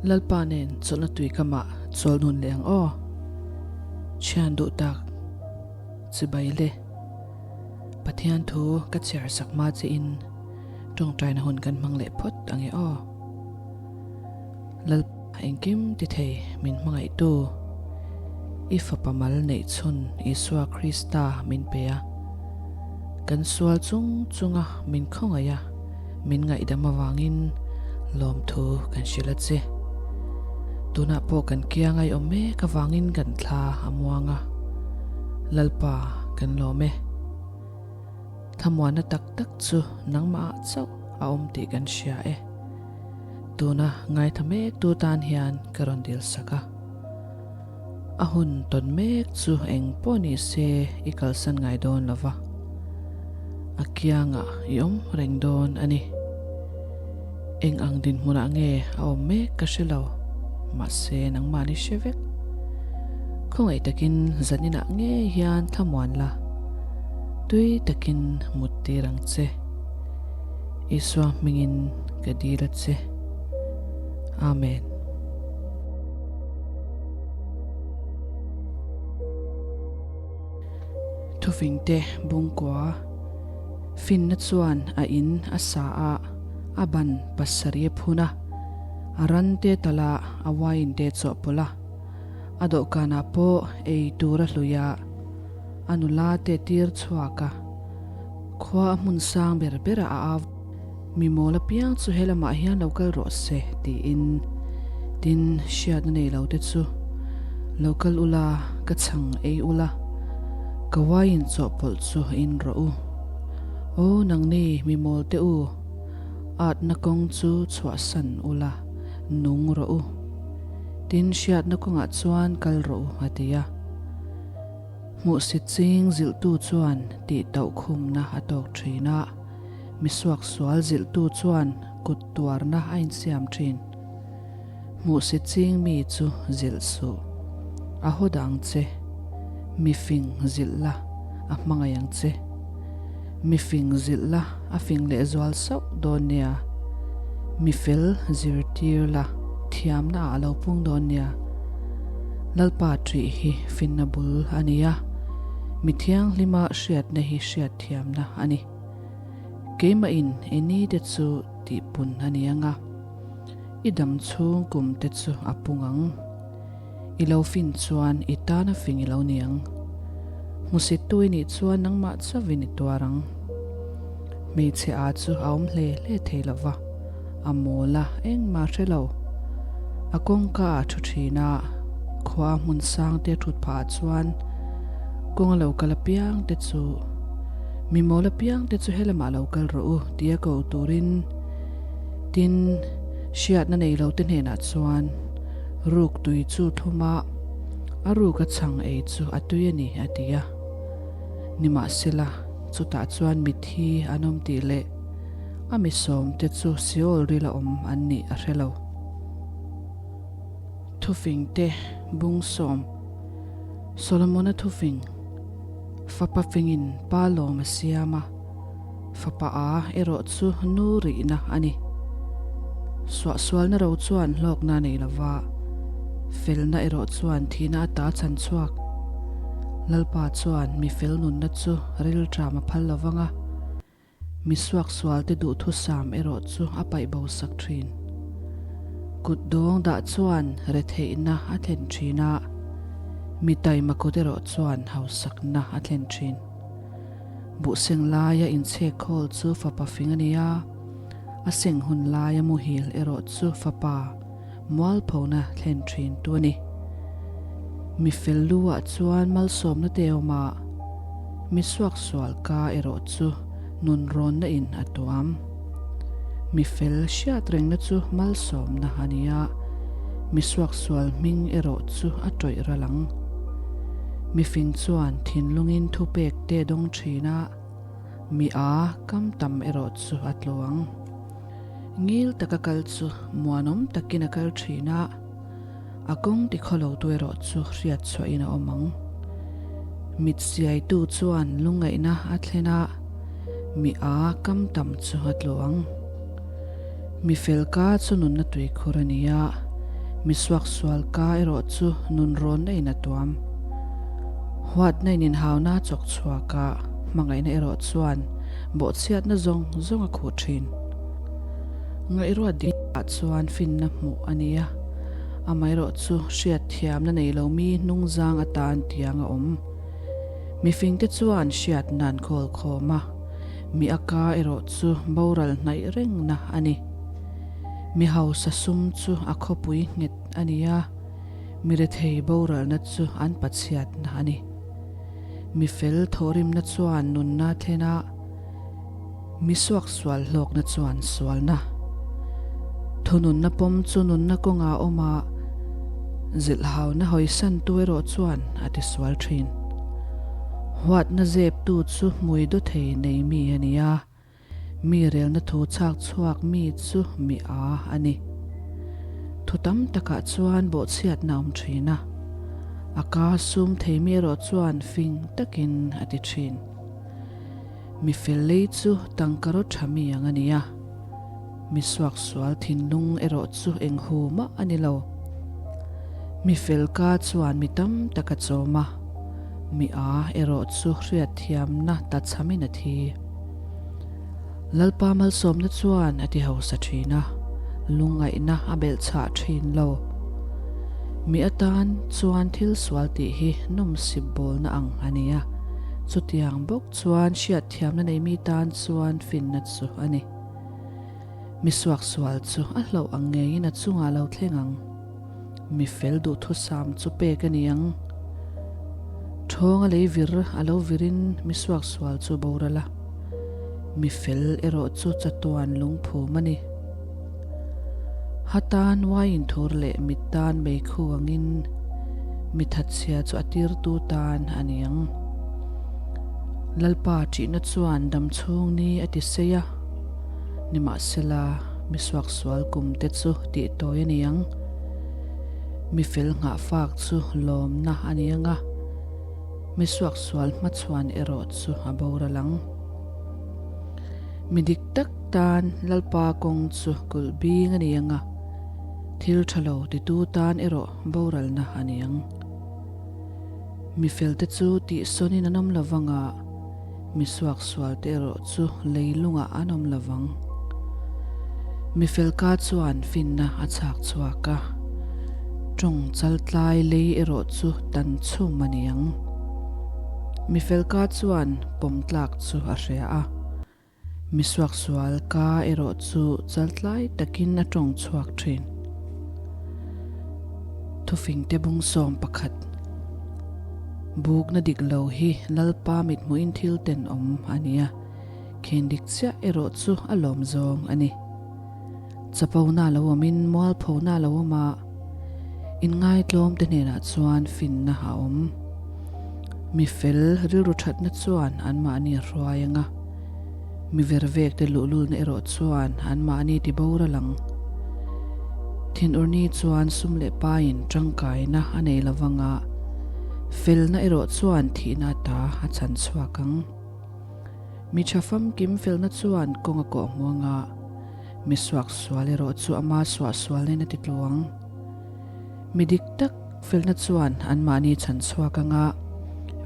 Lalpa nen chawlhna tui kamah chawl nun leh ang aw. Thian duh tak chibai le. Pathian thu ka chhiar sak hma che in tawngtaina hun kan hmang leh phawt ang e aw. Lalpa engkim ti thei min hmangaihtu i fapa mal neih chhun Isua Krista min pe a. Kan sual chung chunga min khawngaih a. Min ngaihdam avangin lawmthu kan hrilh a che. Tunah pawh kan kiang a i awm mek avangin kan thla a muang a, Lalpa kan lawm e. Thlamuanna tak tak chu nangmah ah chauh a awm tih kan hria e. Tuna ngaitha mek tu tan hian ka rawn dil sak a. A hun tawn mek chu eng pawh ni se i kalsan ngai dawn lo va, a kiangah i awm reng dawn a ni. Eng ang dinhmunah nge a awm mek ka hre lo, mahse nangmahni hre vek. Khawngaih takin zaninah ngei hian thlamuan la, tui takin mut tir ang che. Isua hmingin ka dil a che. Amen. Thufingte bungkua finna chuan a in a sa a, a ban pasarih a phun a, a ran te tala a wine te chawhpawlh a, a dawhkanah pawh ei tur a hlui a, a nula te tir chhuak a, khua a hmun sang ber berah a au. Mi mawl apiang chu he lamah hian lo kal rawh se, tiin tin hriatna nei lo te chu lo kal ula, ka chhang ei ula, ka wine chawhpawlh chu in rawh u. Aw nangni mi mawl te u, atna kawng chu chhuahsan ula, nung rawh u. Tin hriatna kawngah chuan kal rawh u, a ti a. Hmuhsit ching zilhtu chuan tih tauh khumna a tawk thin a. Mi suaksual zilhtu chuan kut tuarna a insiam thin. Hmuhsit ching mi chu zilh suh. A haw dang che. Mi fing zilh la, a hmangaih ang che. Mi fing zilh la, a fing lehzual sauh dawn nia. Mi fel zirtir la, thiamna ah a lo pung dawn nia. Lalpa ṭih hi finna bul a ni a, mi thianghlima hriatna hi hriatthiamna a ni. Keimah in i ni te chu tihpun a ni ang a, i dam chhung kum te chu a pung ang. I lo fin chuan i tana fing i lo ni ang. Hmusit tu i nih chuan nangmah chauhin i tuar ang. Hmeichhe a chu a awm hle hle thei lo va, a mawl a, engmah hre lo. A kawngka a thu thin a, khua hmun sang te thut phah ah chuan kawng a lo kal apiang te chu mi mawl apiang te chu helamah lo kal rawh u tia ko turin tin hriatna nei lo te hnenah chuan ruk tui chu thlum a, a ruk a chhang ei chu a tui a ni a ti a. Nimahsela chutah chuan mithi an awm tih leh a mi sawmte chu Seol rila awm an nih a hre lo. Thufingte bungsawm Solomona thufing Fapa fingin pa lawm a siam a, fapa a erawh chu nu rihna a ni. Suahsualna ro chuan hlawkna a nei lo va, felna erawh chuan thihna ata chhan chhuak. Lalpa chuan mi fel nunna chu rilṭam a phal lo vang a. Mi suaksualte duhthusam erawh chu a paih bo sak thin. Kut dawng dah chuan retheihna a thlen thin a, mi taima kut erawh chuan hausakna a thlen thin. Buhseng laia inchhek khawl chu fapa fing a ni a, a seng hun laia muhil erawh chu fapa mualphona thlen thin tu a ni. Mi fel lu ah chuan malsawmna te awm a, mi suaksual ka erawh chu nun rawnna in a tuam. Mi fel hriat rengna chu malsawmna a ni a, mi suaksual hming erawh chu a tawih ral ang. Mi fing chuan thinlungin thupek te dawng thin a, mi a kam tam erawh chu a tlu ang. Ngil taka kal chu muanawm takin a kal thin a, a kawng tikhaw tu erawh chu hriat chhuahin a awm ang. Mit siaitu chuan lungngaihna a thlen a, mi a kam tam chu a tlu ang. Mi fel ka chu nunna tuikhur a ni a. Mi suaksual ka erawh chu nunrawnna in a tuam. Huatna in inhauna a chawk chhuak a, hmangaihna erawh chuan bawhchhiatna zawng zawng a khuh thin. Ngaihruat dik ah chuan finna hmuh a ni a, amaherawh chu hriatthiamna nei lo mi hnungzang atan tiang a awm. Mifingte chuan hriatna an khawl khawm a, mi a ka erawh chu boral hnaih rengna a ni. Mi hausa sum chu a khawpui nghet a ni a, mi rethei boralna chu an pachhiatna a ni. Mi fel thawhrimna chuan nunna thlen a, mi suaksual hlawkna chuan sualna. Thununna pawm chu nunna kawngah a awm a, zilhhauna hawisantu erawh chuan a tisual thin. Huatna zeptu chu hmui daw thei nei mi a ni a, mi relna thu chhak chhuak mi chu mi a a ni. Thu tam takah chuan bawhchhiatna a awm thin a, a ka sum thei mi erawh chuan fing takin a ti thin. Mi fel lei chu tangka rawt tha mi ang a ni a, mi suaksual thinlung erawh chu eng hu mah a ni lo. Mi fel ka chuan mi tam tak a chawm a, mi a erawh chu hriatthiamna tachhamin a thi. Lalpa malsawmna chuan a ti hausa thin a, lungngaihna a belhchhah thin lo. Mi atan chuan thil sual tih hi nawmsip bawlna ang a ni a, chutiang bawk chuan hriatthiamna nei mi tan chuan finna chu a ni. Mi suaksual chu a hlauh ang ngeiin a chungah lo thleng ang. Mi fel duhthusam chu pek a ni ang. Ṭhawng a lei vir a lo virin mi suaksual chu boral a, mi fel erawh chu chatuan lungphum a ni. Ha tan uaiin thur leh mit tan meikhu angin mi thatchhia chu a tirtu tan a ni ang. Lalpa ṭihna chuan damchhung ni a ti sei a, nimahsela mi suaksual kum te chu tih tawi a ni ang. Mi fel nghahfak chu lawmna a ni ang a, mi suaksual hmachhuan erawh chu a boral ang. Mi dik tak tan Lalpa kawng chu kulh bing a ni ang a, thil tha lo titu tan erawh boralna a ni ang. Mi felte chu tihsawnin an awm lo vang a, mi suaksualte erawh chu leilungah an awm lo vang. Mi felka chuan finna a chhak chhuak a, tawng chaltlai lei erawh chu tan chhum a ni ang. Mi felka chuan pawm tlak chu a hria a, mi suaksual ka erawh chu chaltlai takin a tawng chhuak thin. Thufingte bung 11. Bukna dik lo hi Lalpa mithmuhin thil tenawm a ni a, khen dik chiah erawh chu a lawm zawng a ni. Chapona lo awmin mualphona lo awm a, inngaitlawm te hnenah chuan finna a awm. Mi fel rilru thatna chuan anmahni a hruai ang a, mi vervek te luhlulna erawh chuan anmahni ti boral ang. Thinurni chuan sum leh paiin tangkaina a nei lo vang a, felna erawh chuan thihna ata a chhan chhuak ang. Mi tha famkim felna chuan kawng a kawh hmuang a, mi suaksual erawh chu ama suahsualnain a ti tluang. Mi dik tak felna chuan anmahni chhan chhuak ang a,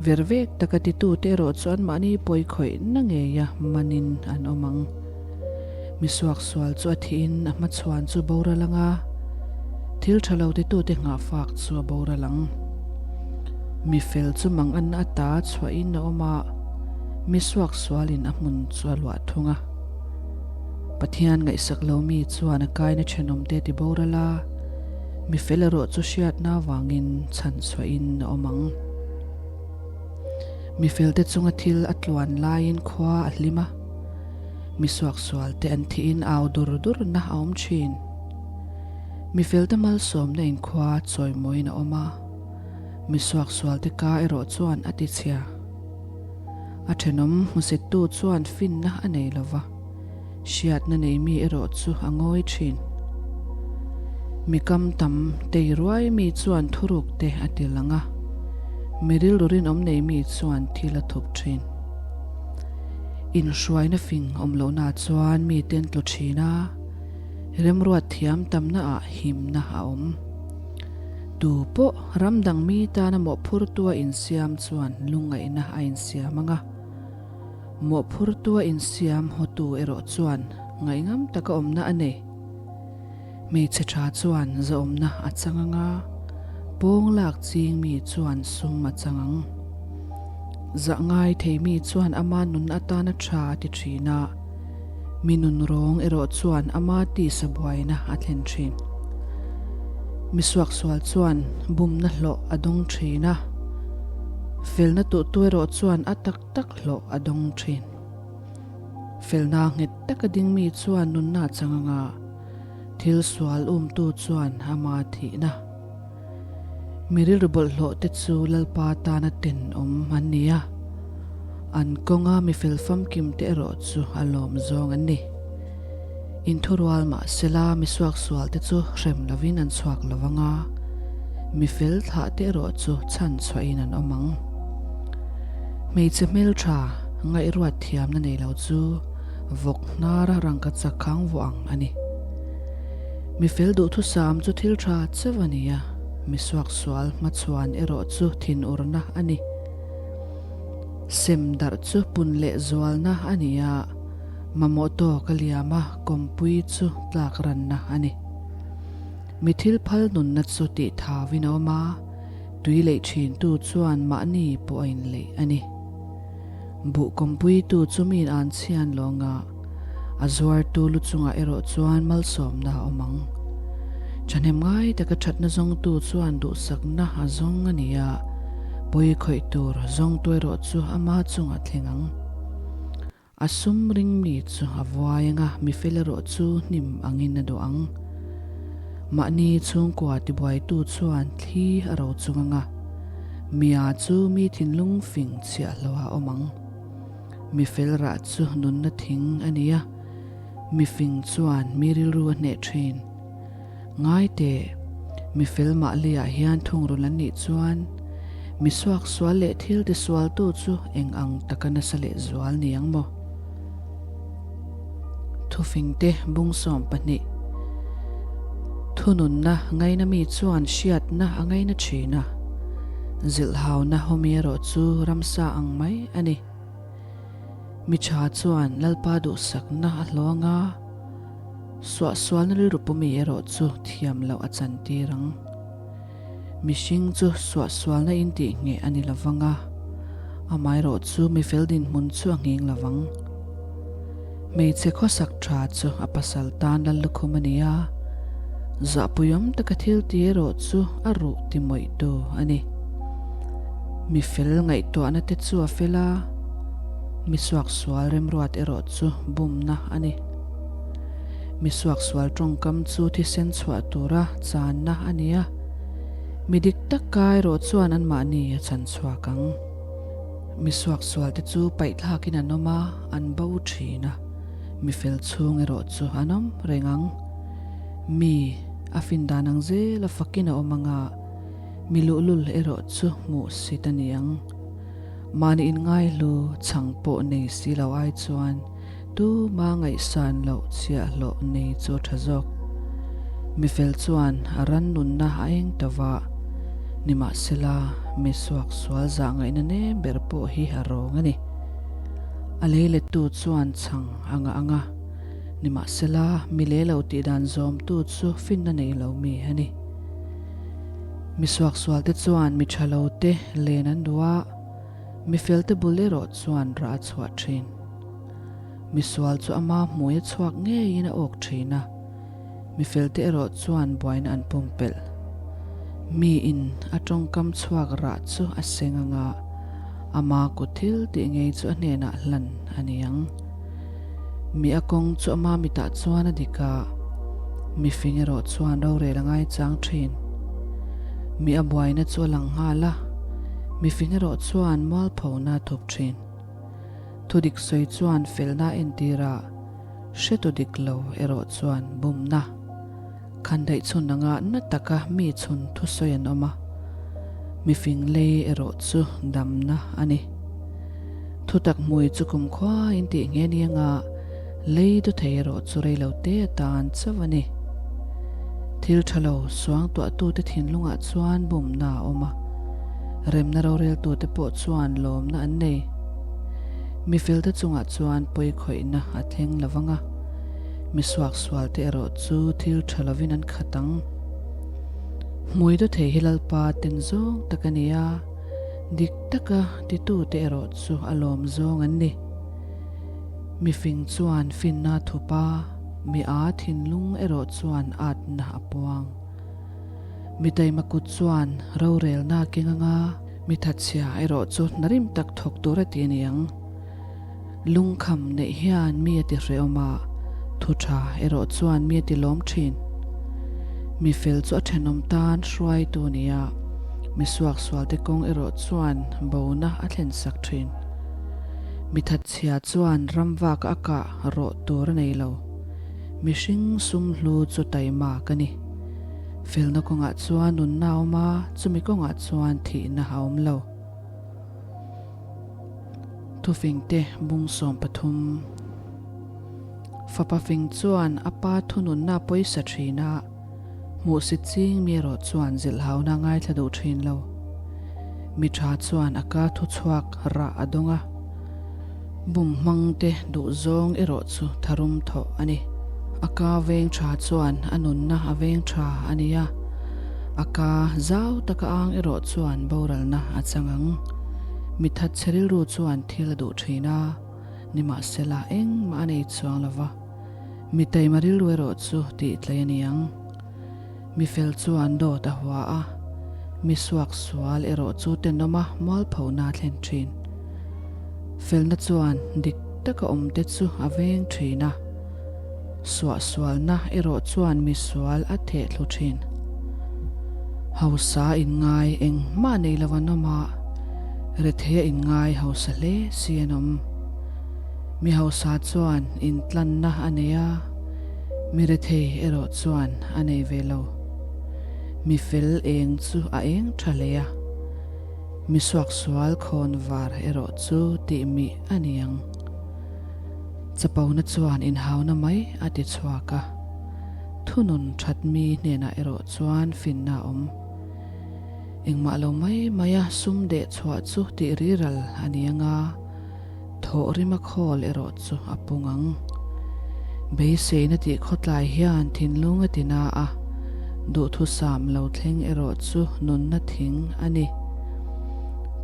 vervek taka titute erawh chu anmahni pawi khawihna ngeia manin an awm ang. Mi suaksual chu a thihin a hmachhuan chu boral ang a, thil tha lo titute nghahfak chu a boral ang. Mi fel chu manganna ata chhuahin a awm a, mi suaksualin a hmun chu a luah thung a. Pathian ngaihsak lo mi chuan a kaina thenawmte ti boral a, mi fel erawh chu hriatna avangin chhan chhuahin a awm ang. Mi felte chunga thil a tluan laiin khua a hlim a, mi suaksualte an thihin au dur durna a awm thin. Mi felte malsawmna in khua chawimawiin a awm a, mi suaksualte ka erawh chuan a tichhia. A thenawm hmusittu chuan finna a nei lo va, hriatna nei mi erawh chu a ngawi thin. Mi kam tam tei ruai mi chuan thuruk te a ti lang a, mi rilru rinawm nei mi chuan thil a thup thin. Inhruaina fing awm lohna chuan mite an tlu thin a, remruat thiam tamnaah himna a awm. Tu pawh ram dang mi tana mawhphurtua insiam chuan lungngaihna a insiam ang a. Mawhphurtua insiam hawtu erawh chuan ngaihngam taka awmna a nei. Hmeichhe tha chuan zahawmna a chang ang a, pawng lak ching mi chuan sum a chang ang. Zah ngai thei mi chuan ama nun atana tha a ti thin a, mi nun rawng erawh chuan ama tisa buaina a thlen thin. Mi suaksual chuan bumna hlawh a dawng thin a, felna tuhtu erawh chuan a tak tak hlawh a dawng thin. Felna nghet taka dingmi chuan nunna chang anga thil sual umtu chuan ama thihna. Mi rilru bawlhhlawh te chu Lalpa tana tenawm an ni a, an kawnga mi fel famkim te erawh chu a lawm zawng an ni. Inthurual mahsela mi suaksual te chu hrem lovin an chhuak lo anga, mi fel thlah te erawh chu chhan chhuahin an awm ang. Hmeichhe hmeltha ngaihruat thiamna nei lo chu vawk hnara rangka chak khang vuah ang a ni. Mi fel duhthusam chu thil tha chauh a ni a, mi suaksual hmachhuan erawh chu thinurna a ni. Sem darh chu pun leh zualna a ni a, mamawh tawk a liam a, kawmpui chu tlak ranna a ni. Mi thil phal nunna chu tih thauin a awm a, Tui leih thintu chuan mahni pawh a inleih a ni. Buh kawmpuitu chu miin an chhian lawnga a zuartu lu chungah erawh chuan malsawmna a awm ang. Thahnem ngai taka thatna zawngtu chuan duhsakna a zawng a ni a, pawi khawih tur zawngtu erawh chu ama chungah thleng ang. A sum ring mi chu a vuai anga mi fel erawh chu hnim angin a duh ang. Mahni chhungkua tibuaitu chuan thli a ro chung anga mia chu mi thinlung fing chhiahlo a awm ang. Mi fel rah chu nunna thing a ni a, mi fing chuan mi rilru a hneh thin. Ngai teh, mi fel mahliah hian thungrul an nih chuan mi suaksual leh thil tisualtu chu eng ang taka nasa leh zual ni ang maw? Thufingte bung 12 Thununna ngaina mi chuan hriatna a ngaina thin a, zilhhauna hawmi erawh chu ramsa ang mai a ni. Mi tha chuan Lalpa duhsakna a hlawng a. Suahsualna rilru pumi erawh chu thiam loh a chantir ang. Mihring chu suahsualna in tih ngheh a ni lovang a, amaherawh chu mi fel dinhmun chu a nghing lovang. Hmeichhe khawsak tha chu a pasal tan lal lukhum a ni a, zahpuiawm taka thil ti erawh chu a ruh ti mawihtu a ni. Mi fel ngaihtuahna te chu a fel a, mi suaksual remruat erawh chu bumna a ni. Mi suaksual tawngkam chu thisen chhuah tura channa a ni a, mi dik tak ka erawh chuan anmahni a chan chhuak ang. Mi suaksualte chu paihthlakin an awm a, an bo thin a, mi fel chhung erawh chu an awm reng ang. Mi a fin dan ang zela fakin a awm ang a, mi luhlul erawh chu hmuh sit a ni ang. Mahni inngaihlu chhang pawh nei si lo ai chuan, Tuma ngaihsan loh chhiahhlawh nei chu a tha zawk. Mi fel chuan a ran nunna a eng ta va, nimahsela mi suak sual zah ngaihna nem ber pawh hi a rawng a ni. A lei lettu chuan chhang a ngah ang a, nimahsela mi lei lo tih dan zawmtu chu finna nei lo mi a ni. Mi suak sualte chuan mi tha lo te len an duh a, mi felte bul erawh chuan rah a chhuah thin. Misual chu ama hmui a chhuak ngeiin a awk thin a, mifelte erawh chuan buaina an pumpelh. Miin a tawngkam chhuak rah chu a seng anga ama kut thil tih ngei chu a hnenah hlan a ni ang. Mi a kawng chu ama mitah chuan a dik a, mifing erawh chuan rorel a ngaichang thin. Mi a buaina chu a lang nghal a, mifing erawh chuan mualphona a thup thin. Thudik sawi chuan felna entir a, hretu dik lo erawh chuan bumna. Khandaih chhun anga na taka mi chhun thusawi an awm a, mifing lei erawh chu damna a ni. Thutak hmui chu kumkhua in tih nghe ni anga lei du thei erawh chu rei lo te atan chauh a ni. Thil tha lo suangtuahtute thinlungah chuan bumna a awm a, remna roreltute pawh chuan lawmna an nei. Mi felte chungah chuan pawikhawihna a thleng lo vang a, mi suaksualte erawh chu thil tha lovin an khat ang. Hmui do thei hi Lalpa ten zawng tak a ni a, dik taka titute erawh chu a lawm zawng an ni. Mi fing chuan finna thup a, mi a thinlung erawh chuan atna a puang. Mi taima kut chuan rorelna a keng anga, mi thatchhia erawh chu hnarim tak thawk tur a ti a ni ang. Lungkham neih hian mi a ti hrehawm a, thu tha erawh chuan mi a ti lawm thin. Mi fel chu a thenawm tan hruaitu a ni a, mi suaksualte kawng erawh chuan bona a thlensak thin. Mi thatchhia chuan ramvak a kah rawh tur a nei lo. Mihring sum hlu chu taima ka ni. Felna kawngah chuan nunna a awm a, chumi kawngah chuan thihna a awm lo. Thufingte bung 13. Fapa fing chuan a pa thununna a pawisa thin a, hmuhsit ching mi erawh chuan zilhhauna a ngaithla duh thin lo. Mi tha chuan a ka thuchhuak rah a dawng a, bum hmangte duhzawng erawh chu tharum thawh a ni. A ka veng tha chuan a nunna a veng tha a ni a, a ka zau taka ang erawh chuan boralna a chang ang. Mi thatchhe rilru chuan thil a duh thin a, nimahsela engmah a nei chuang lo va, mi taima rilru erawh chu tih tlai a ni ang. Mi fel chuan dawt a hua a, mi suak sual erawh chu tenawma mualphona a thlen thin. Felna chuan dik taka awmte chu a veng thin a, suahsualna erawh chuan mi sual a theh thlu thin. Hausa inngai engmah nei lo an awm a, retheia inngai hausa hle si an awm. Mi hausa chuan intlanna a nei a, mi rethei erawh chuan a nei ve lo. Mi fel eng chu a eng tha hle a, mi suaksual khawn var erawh chu tih mih a ni ang. Chapona chuan inhauna mai a ti chhuak a, thunun that mi hnenah erawh chuan finna a awm. Engmah lo mai maia sum deh chhuah chu tih riral a ni ang a, Thawh rima khawl erawh chu a pung ang. Beiseina tih khawtlai hian thinlung a ti na a, duhthusam lo thleng erawh chu nunna thing a ni.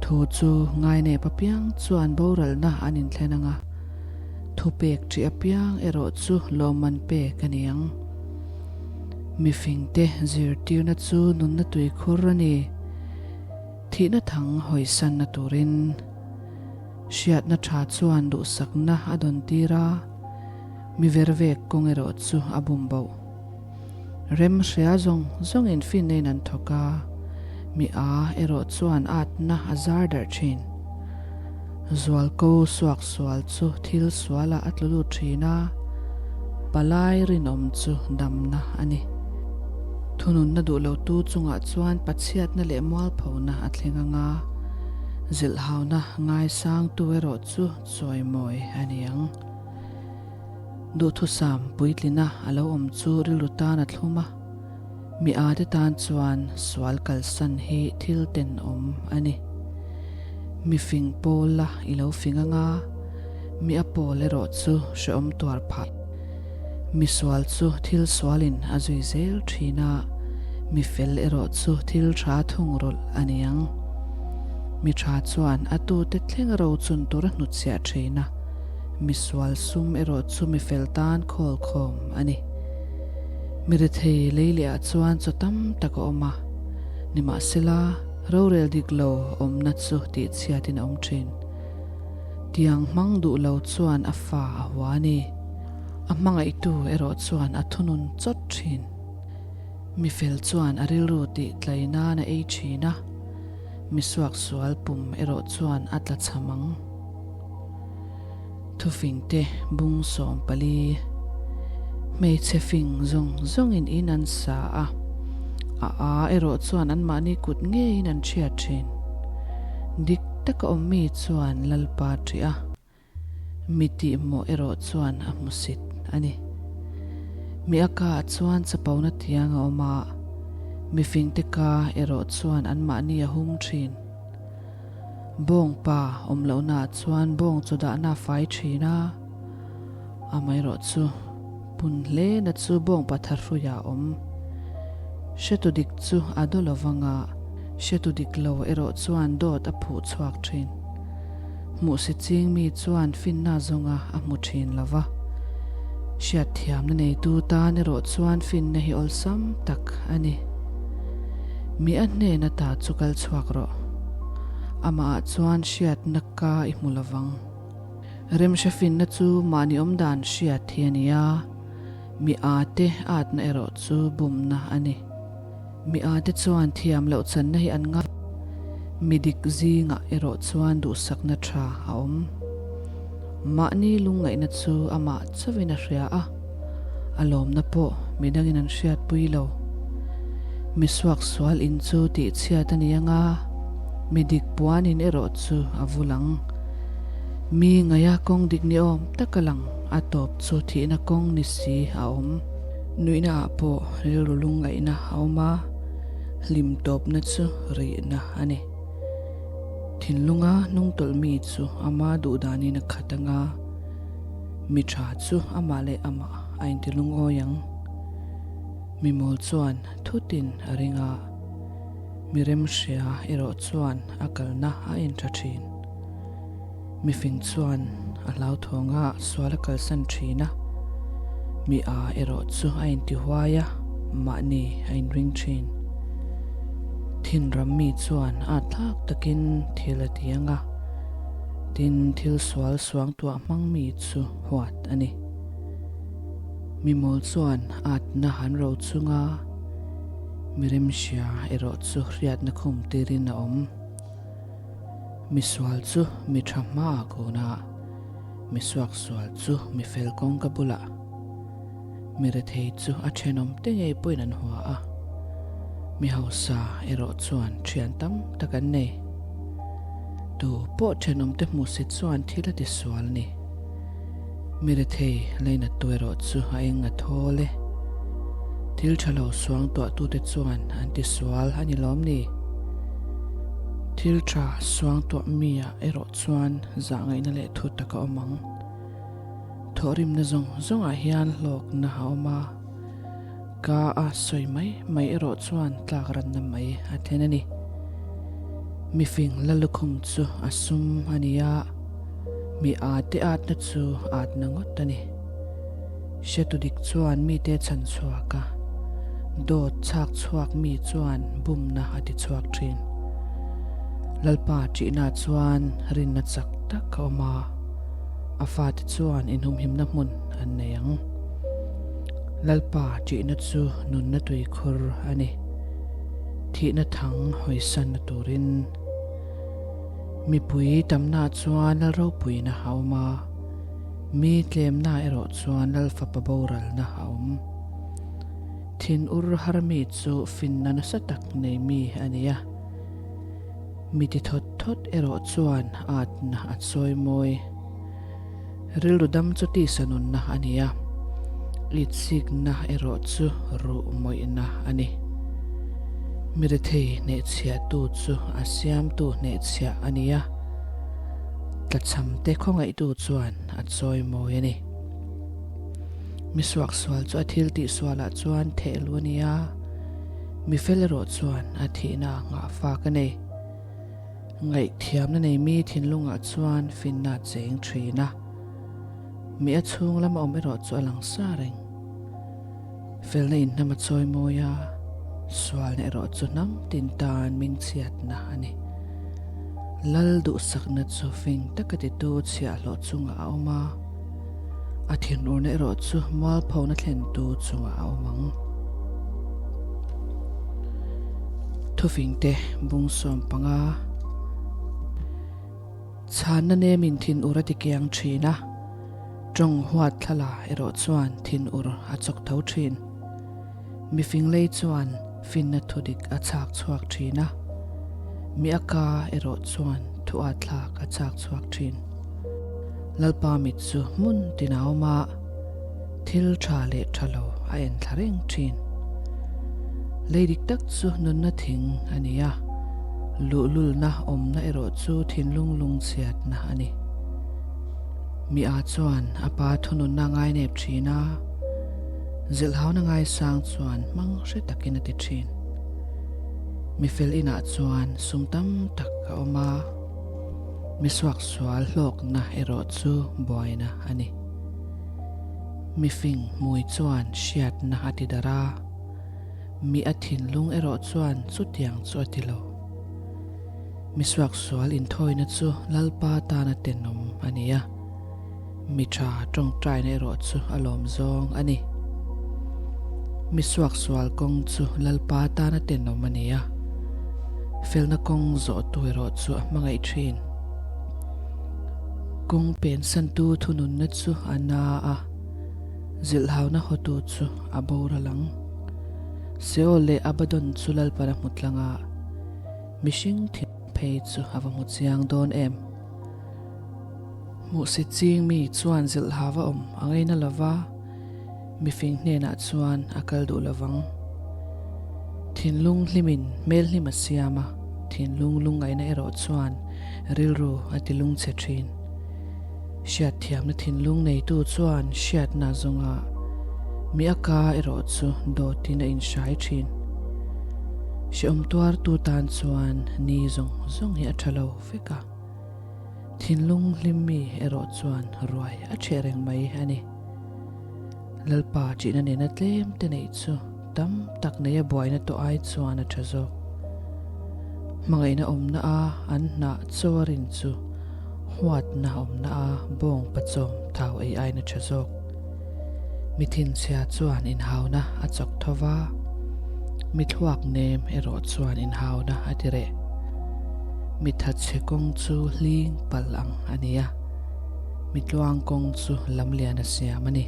Thu chu ngainep apiang chuan boralna an inthlen ang a, thupek ṭih apiang erawh chu lawmman pek a ni ang. Mifingte zirtirna chu nunna tuikhur a ni. Thihna thang hawisanna turin. Hriatna tha chuan duhsakna a dawn tir a, mi vervek kawng erawh chu a bum boh. Rem hria zawng zawngin finna-in an thawk a, mi a erawh chuan atna a zar darh thin. Zualko suaksual chu thil sualah a tlu lut thin a, palai rinawm chu damna a ni. Thununna duh lotu chungah chuan pachhiatna leh mualphona a thleng ang a, zilhhauna ngaisangtu erawh chu chawimawi a ni ang. Duhthusam puitlina a lo awm chu rilru tan a thlum a, mi ate tan chuan sual kalsan hi thil tenawm a ni. Mi fing pawl la i lo fing ang a, mi a pawl erawh chu hrehawm tuar phah. Mi sual chu thil sualin a zui zel thin a, mi fel erawh chu thil tha thungrulh a ni ang. Mi tha chuan a tute thleng ro chun tur a hnutchhiah thin a, mi sual sum erawh chu mi fel tan khawl khawm a ni. Mi rethei lei leh ah chuan chaw tam tak a awm a, nimahsela rorel dik lo awmna chu tihchhiatin a awm thin. Tiang hmang duh lo chuan a fa a hua a ni. A hmangaihtu erawh chuan a thunun chawt thin. Mi fel chuan a rilru tih tlai nan a ei thin a, mi suaksual pum erawh chuan a tla cham ang. Thufingte bung 14. Hmeichhe fing zawng zawngin in an sa a, a a erawh chuan anmahni kut ngeiin an hriat thin. Dik taka awmmi chuan Lalpa ṭih a, mi tihmawh erawh chuan a hmusit a ni. Mi a ka ah chuan chapona tiang a awm a, mifingte ka erawh chuan anmahni a hum thin. Bawngpa awm lohna ah chuan bawng chaw dahna a fai thin a, amaherawh chu pun hle na chu bawngpa tharhruiah a awm. Hretu dik chu a daw lo vang a, hretu dik lo erawh chuan dawt a phuh chhuak thin. Hmuhsi ching mi chuan finna zawnga a hmu thin lo va, hriatthiamna neitu tan erawh chuan finna hi awlsam tak a ni. Mi a hnen ata chu kal chhuak rawh. Amahah chuan hriatna ka i hmu lo vang. Remhre finna chu mahni awmdan hriat hi a ni a, mi a te atna erawh chu bumna a ni. Mi a te chuan thiam loh channa hi an ngai. Mi dik zingah erawh chuan duhsakna tha a awm. Mahni lungngaihna chu amah chauhin a hria a, a lawmna pawh midangin an hriatpui lo. Mi suaksual in chu tihchhiat a ni anga, mi dik puanin erawh chu a vul ang. Mi ngaia kawng dik ni awm tak a lang, a tawp chu thihna kawng ni si a awm. Nuihna ah pawh rilru lungngaihna a awm a, hlim tawpna chu rihna a ni. Thinlunga hnungtawlh mi chu ama duhdanin a khat ang a, mi tha chu amah leh amah a inti lungawi ang. Mi mawl chuan thutin a ring a, mi remhria erawh chuan a kalna a intha thin. Mi fing chuan a hlauthawng a, sual a kalsan thin a, mi a erawh chu a inti huai a, mahni a inring thin. Thinram mi chuan a thlak takin thil a ti ang a, tin thil sual suangtuah hmang mi chu huat a ni. Mi mawl chuan atna an ro chung a, mi remhria erawh chu hriatna khum tirin a awm. Mi sual chu mi tha hma a kun a, mi suaksual chu mi fel kawngka bulah. Mi rethei chu a thenawm te ngei pawhin an hua a, mi hausa erawh chuan thian tam tak an nei. Tu pawh thenawm te hmuhsit chuan thil a ti sual a ni. Mi rethei leinattu erawh chu a eng a thawl e. Thil tha lo suangtuahtute chuan an ti sual a ni lawm ni? Thil tha suangtuah mi-ah erawh chuan zahngaihna leh thu tak a awm ang. Thawhrimna zawng zawngah hian hlawkna a awm a, ka a sawi mai mai erawh chuan tlak ranna mai a thlen a ni. Mifing la lukhum chu a sum a ni a, mi ate atna chu atna ngawt a ni. Hretu dik chuan mite chhan chhuak a, dawt chhak chhuak mi chuan bumna a ti chhuak thin. Lalpa ṭihna chuan rinna chak tak a awm a, a fate chuan inhumhimna hmun an nei ang. Lalpa ṭihna chu nunna tuikhur a ni. Thihna thang hawisanna turin mipui tamna chuan lal ropuina a awm a, mi tlemna erawh chuan lal fapa boralna a awm. Thin ur har mi chu finna nasa tak nei mi a ni a, mi ti thawt thawt erawh chuan atna a chawi mawi. Rilru dam chu tisa nunna a ni a, itsikna erawh chu ruh mawihna a ni. Mi rethei hnehchhiahtu chu a siamtu hnehchhiah a ni a, tlachhamte khawngaihtu chuan a chawi mawi a ni. Mi suaksual chu a thil tihsualah chuan thehlu a ni a, mi fel erawh chuan a thihna a nghahfak a nei. Ngaihthiamna nei mi thinlungah chuan finna a cheng thin a, mi a chhung lama awm erawh chu a lang sa reng. Felna in hnam a chawi mawi a, sualna erawh chu hnam tin tan mingchhiatna a ni. Lal duhsakna chu fing taka titu chhiahhlawh chungah a awm a, a thinurna erawh chu mualphona thlentu chungah a awm ang. Thufingte bung 15 Chhanna nemin thinur a ti kiang thin a, tawng huat thlala erawh chuan thinur a chawk tho thin. Mifing lei chuan finna thudik a chhak chhuak thin a, mi a ka erawh chuan thu at thlak a chhak chhuak thin. Lalpa mit chu hmun tin a awm a. Thil tha leh tha lo a en thla reng thin. Lei dik tak chu nunna thing a ni a, luhlulna awmna erawh chu thinlung lungchhiatna a ni. Mi a chuan a pa thununna a ngainep thin a, zilhhauna ngaisang chuan hmang hre takin a ti thin. Mi fel inah chuan sum tam tak a awm a, mi suaksual hlawkna erawh chu buaina a ni. Mi fing hmui chuan hriatna a ti darh a, mi a thinlung erawh chuan chutiang chu a ti lo. Mi suaksual inthawina chu Lalpa tana tenawm a ni a, mi tha tawngtaina erawh chu a lawm zawng a ni. Mi suaksual kawng chu Lalpa tana tenawm a ni a, felna kawng zawhtu erawh chu a hmangaih thin. Kawng pensantu thununna chu a na a, zilhhauna hawtu chu a boral ang. Seol leh Abaddon chu Lalpan a hmu tlang a, mihring thin phei chu a va hmu chiang dawn em? Hmuhsit ching mi chuan zilhhau a awm a ngaina lo va, mifing hnenah chuan a kal duh lo vang. Thinlung hlimin hmel hlim a siam a, thinlung lungngaihna erawh chuan rilru a ti lungchhe thin. Hriatthiamna thinlung neitu chuan hriatna zawnga mi a ka erawh chu dawtin a inhrai thin. Hrehawm tuartu tan chuan ni zawng zawng hi a tha lo vek a. Thinlung hlim mi erawh chuan ruai a ṭheh reng mai a ni. Lalpa ṭihna nena tlem te neih chu tam tak neia buaina tawh ai chuan a ṭha zawk. Hmangaihna awmna a an hnah chaw a rin chu huatna awmna a bawng pachawm thau ei aiin a ṭha zawk. Mi thinchhia chuan inhauna a chawk tho va, mi thluak nem erawh chuan inhauna a ti reh. Mi thatchhe kawng chu hling pal ang a ni a, mi tluang kawng chu lamlian a siam a ni.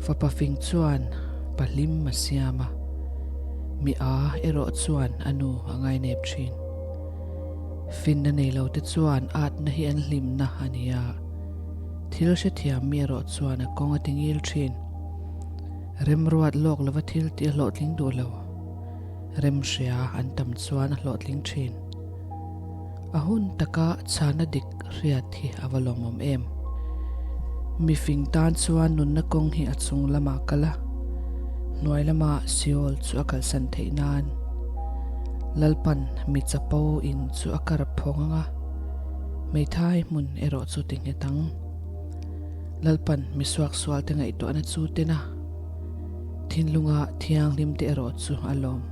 Fapa fing chuan pa hlim a siam a, mi a erawh chuan a nu a ngainep thin. Finna nei lo te chuan atna hi an hlimna a ni a. Thil hrethiam mi erawh chuan a kawng a ti ngil thin. Remruat lawk lova thil tih a hlawhtling duh lo. Remhria an tam chuan a hlawhtling thin. A hun taka chhana dik hriat hi a va lawmawm em. Mifing tan chuan nunna kawng hi a chung lamah kal a, hnuai lama Seol chu a kalsan theih nan. Lalpan mi chapo in chu a kar phawng ang a. Hmeithai hmun erawh chu ti nghet ang. Lalpan mi suaksualte ngaihtuahna chu ten a, thinlunga thianghlimte erawh chu a lawm.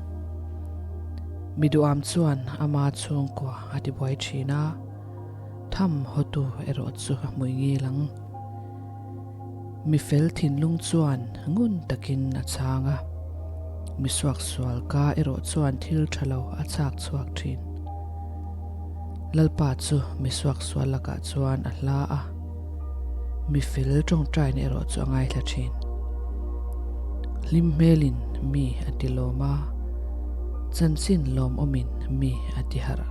Mi duham chuan ama chhungkua a tibuai thin a, tham hawtu erawh chu a hmui ngil ang. Mi fel thinlung chuan ngun takin a chhang a, mi suaksual ka erawh chuan thil tha lo a chhak chhuak thin. Lalpa chu mi suaksual lakah chuan a hla a, mi fel tawngtaina erawh chu a ngaithla thin. Hlim hmelin mi a ti lawm a, chanchin lawmawmin mi a ti harh.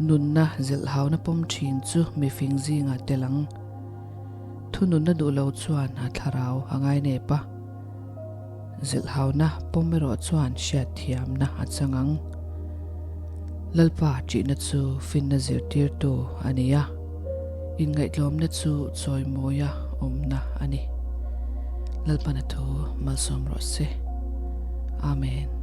Nunna zilhhauna pawm thin chu mifing zingah tel ang. Thununna duh lo chuan a thlarau a ngainep a, zilhhauna pawm erawh chuan hriatthiamna a chang ang. Lalpa ṭihna chu finna zirtirtu a ni a, inngaihtlawmna chu chawimawia awmna a ni. Lalpana thu malsawm rawh se. Amen.